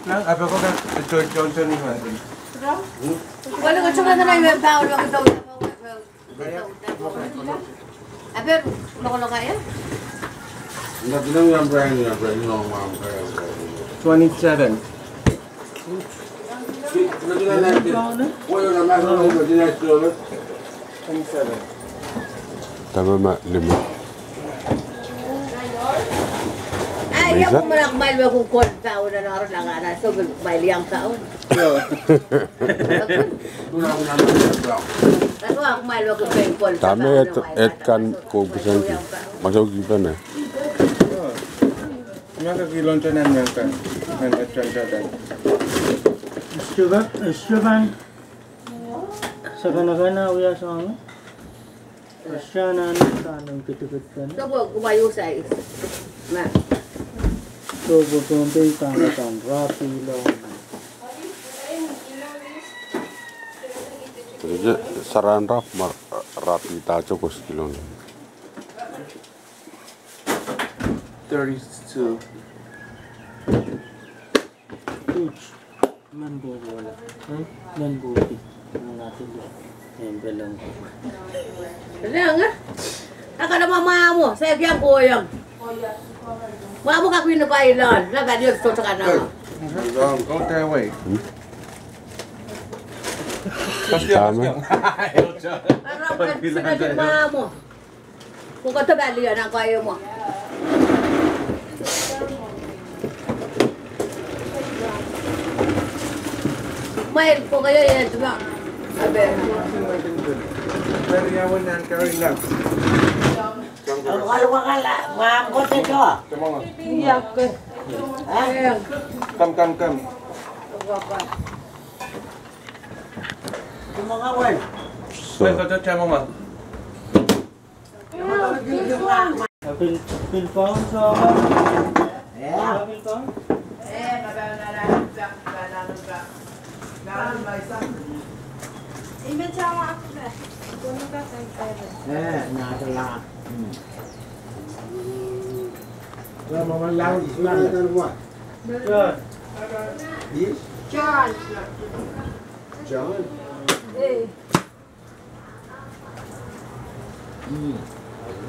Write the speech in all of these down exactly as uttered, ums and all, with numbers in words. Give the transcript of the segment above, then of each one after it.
Nan, ape ko kan, Johnson ni kan. Wale ko cuma tana iwe pau lo kita. Ape lokoloka ya? Twenty-seven. Twenty-seven. Tama ma lima. Ai, ia kumala kumai lwe kukol paun, kumai liang paun. Dahme et, et kan kohpwusen ki? Masou ki pene. Maka ki lonte nan maka, nan et kan tata. Istiwa, istiwa. Sakanakana wia sang. Asana nan kan kitikit kan. Sobo kumai usai. Ma. Sobo sompei kan kan rapi lo. Saran rap ma rapi ta jokos kilon. Thirty-two. Tuj. Men bobola. Hmm? Men bobi. Muna tili. Empeleng. Leng, eh? Akana ma mamo, se kiang koyang. Mamo ka kwin pailon, na badi o soto kana. Go their way. Tama. Mamo. Ko koto pali ana ko emo. Mail ko kayo ya tuma. Abe. Very awan nan kari lang. Wakala, wakala, mam ko te to. Come on. Iya ke. Eh? Come, come, come. Tuma ka wan. So. Wait, koto tama ma. Pil, pil pahn so. Ya. Pil pahn. Eh, na tala. Hmm. Well, Mama, loud is not. John. Yes? John. John. Hey. Hmm.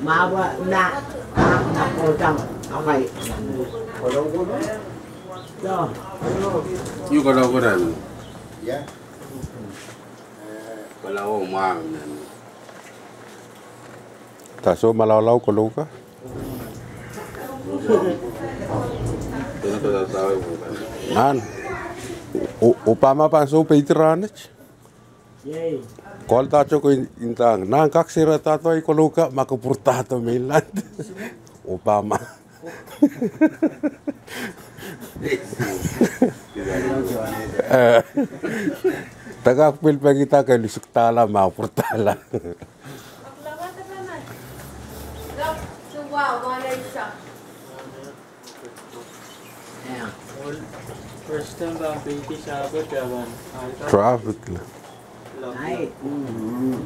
Mama, na, na, na, kodang, akai. Kodang, kodang? Ya. You kodang, kodang? Ya. Kodang, oh, mama. Taso malaulau koloka. Nan. O, o pama pahn sohte peitirahn et. Kolda toko in, indang. Nan kak sera tato i koloka ma ke pwurtahdo mainland. O pama. Eh, takak pil pekihda ke lisuhdahla ma pwurtahla. Traffic la. Ai. Mm.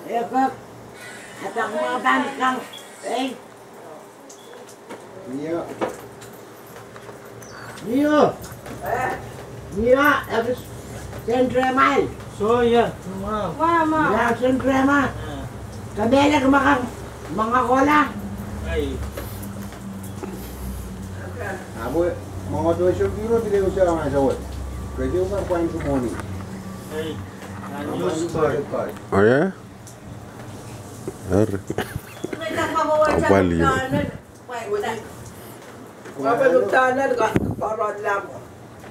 Eh, kak. Atak ma pahn kang. Eh. Mio. Mio. Mio, ekis sendrehma. So, ya. Mama. Mama. Ya, sendrehma. Ah. Kemehla ke maka, manga kohla. Ai. Apo, manga doh so biro bile usa ma so. Kedi uka kwan kumoni. Ai. An use card. Oh, ya? Eri. Apwal io. Wapel updanen ka, karon lam.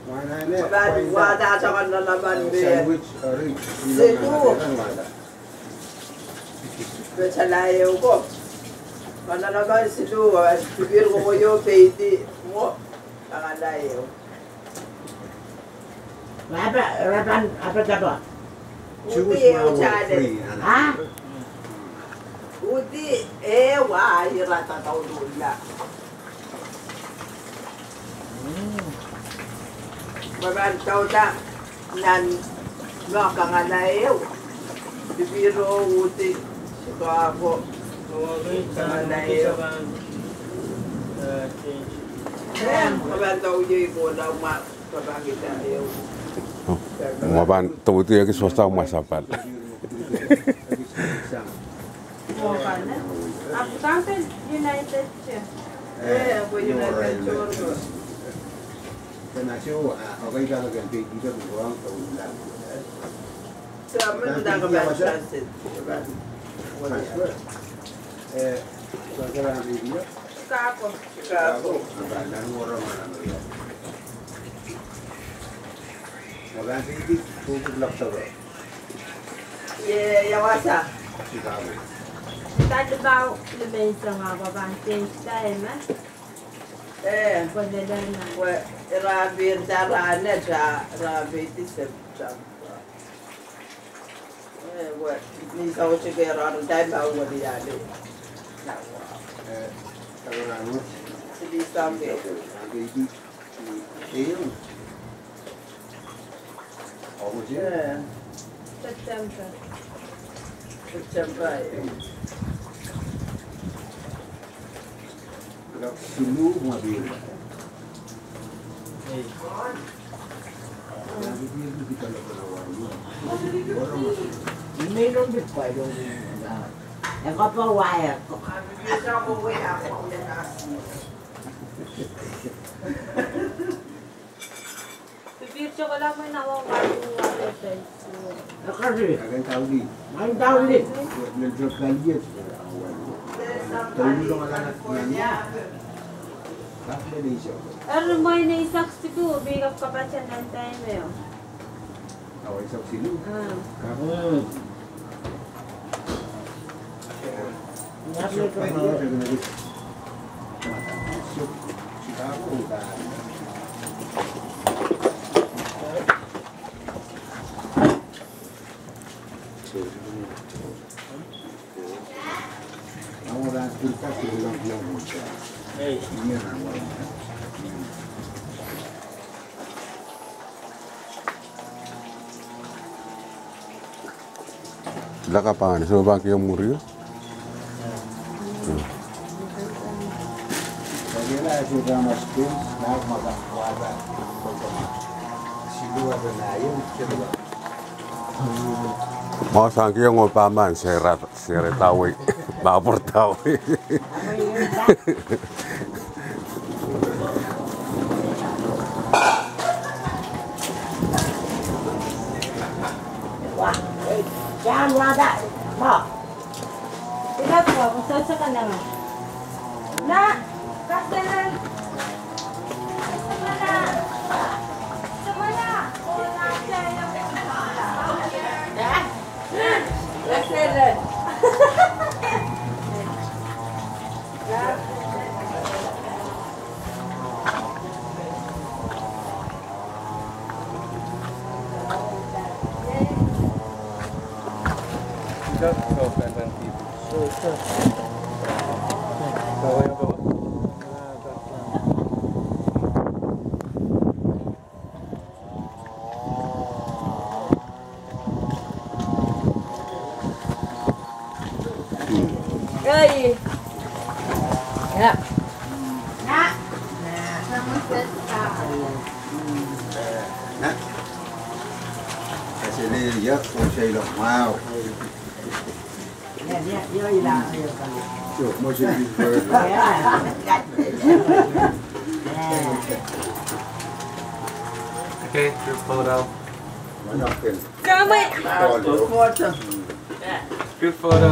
Wada, wada, sakan na laman be. Sandwich, eri. Siluh. Petsala ehu ko. Kan na laman siluh, pipir ko ko io peidi. Mo, takala ehu. Apa, rapan, apa tapa? Jewish ma were free, Anna. Ha? Uhdi, eh, wa, ira ta tau dula. Baban tau da, nan, no kangala ehu. Pipiro uhdi, Chicago. Kangala ehu. Mwa pahn doudi ekis wasa mwa sapal. Chicago. Chicago. Ie, ia wasa? Chicago. Tadipau limenseng, ahpw pahn peidida, eh, me? Eh. Pwe lelehng. Pwe, ira pil da rahn, eh, da, ira pil di September. Eh, pwe, ni sohte ke ira, da ma wadi ale. Eh, ira pil. Sili sangke. Pil di. Ehu. August? Eh. September. September, eh. Lap siluh mwa pil. Eh. Email on bit pai dong. Eka pa wire. Pipir chokola mwe nawa wadu wadu. Akari. Akan tauli. Akan tauli. Eri mwein eisek siluh, pil kapkapahsan nan time eo. Oh, eisek siluh? Ah. Ka. Hmm. Laka pahn, so pahn kihong mwuri. Hmm. Mwo sang kihong oh pahmen sera. Sera dawei, mapur dawei. Ei. Ya. Na. Na. Kasele ya, oh, saya lo mau. Okay, group photo. Group photo.